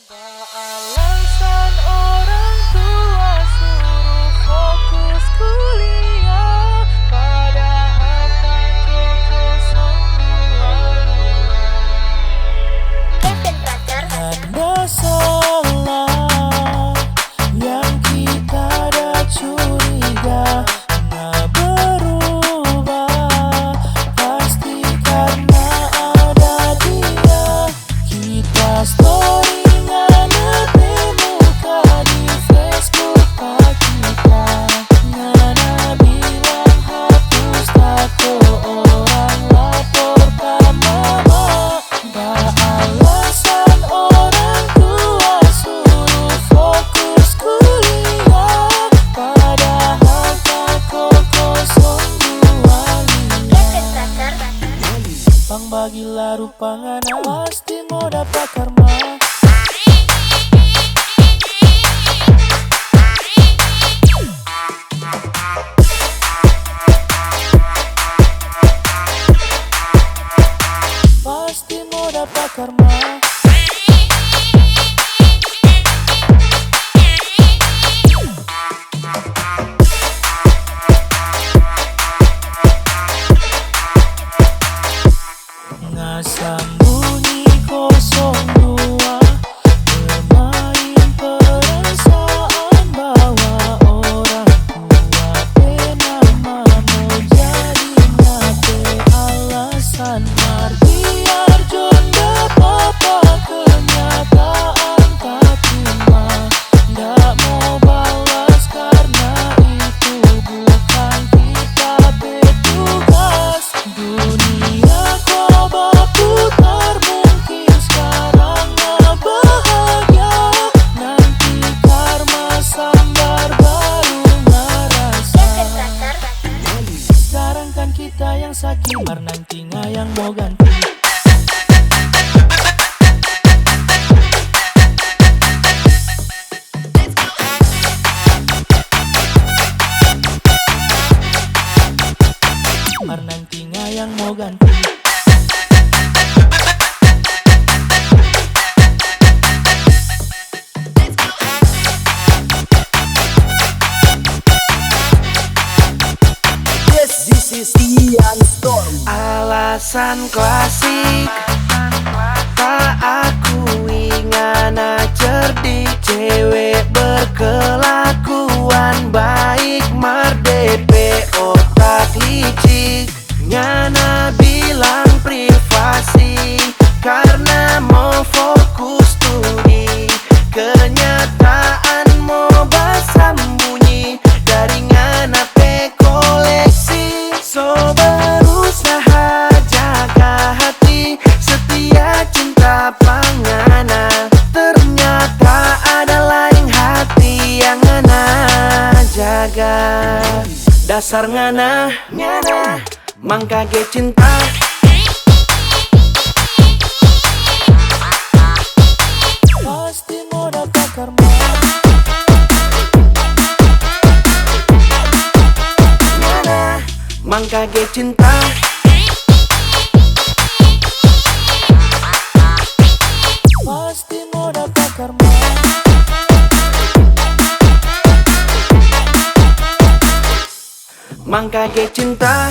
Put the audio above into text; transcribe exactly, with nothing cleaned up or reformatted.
Alasan orang tua suruh fokus kuliah, padahal tako kosong dua. Kanda salah yang kita ada curiga, na berubah, pasti karna ada dia. Kita story ngana pe muka di Facebook pa kita. Ngana bilang hapus, tako orang lapor pa mama. Ba alasan orang tua suruh fokus kuliah, padahal tako kosong dua lia. Pang bagila rupa ngana, pasti mo dapa karma. Pasti mo dapa karma. Nga sambunyi kosong dua, bermain perasaan bahwa orang tua pe nama mo jadi ngana pe alasan. Mar biar jo nda papa, kenyataan ta trima. Nda mo balas karna itu bukan kita pe tugas. Dunia ko baputar, mungkin skarang na bahagia, nanti karma sambar baru ngarasa. Skarang kan kita yang saki, mar nanti nga yang mo ganti. Mar nanti nga yang mo ganti. Yes, this is Ian Storm. Alasan klasik, ta akui ngana cerdik, cewek berkelakuan baik, mar depe otak licik. Ngana bilang privasi karna mo fokus studi, kenyataan mo basambunyi dari ngana pe koleksi. So berusaha jaga hati, setia cinta pa ngana, ternyata ada lain hati yang ngana jaga. Dasar ngana, ngana, mang kage cinta. Pasti mo dapa karma. Ngana, mang kage cinta. Pasti mo dapa karma. Mang kage cinta.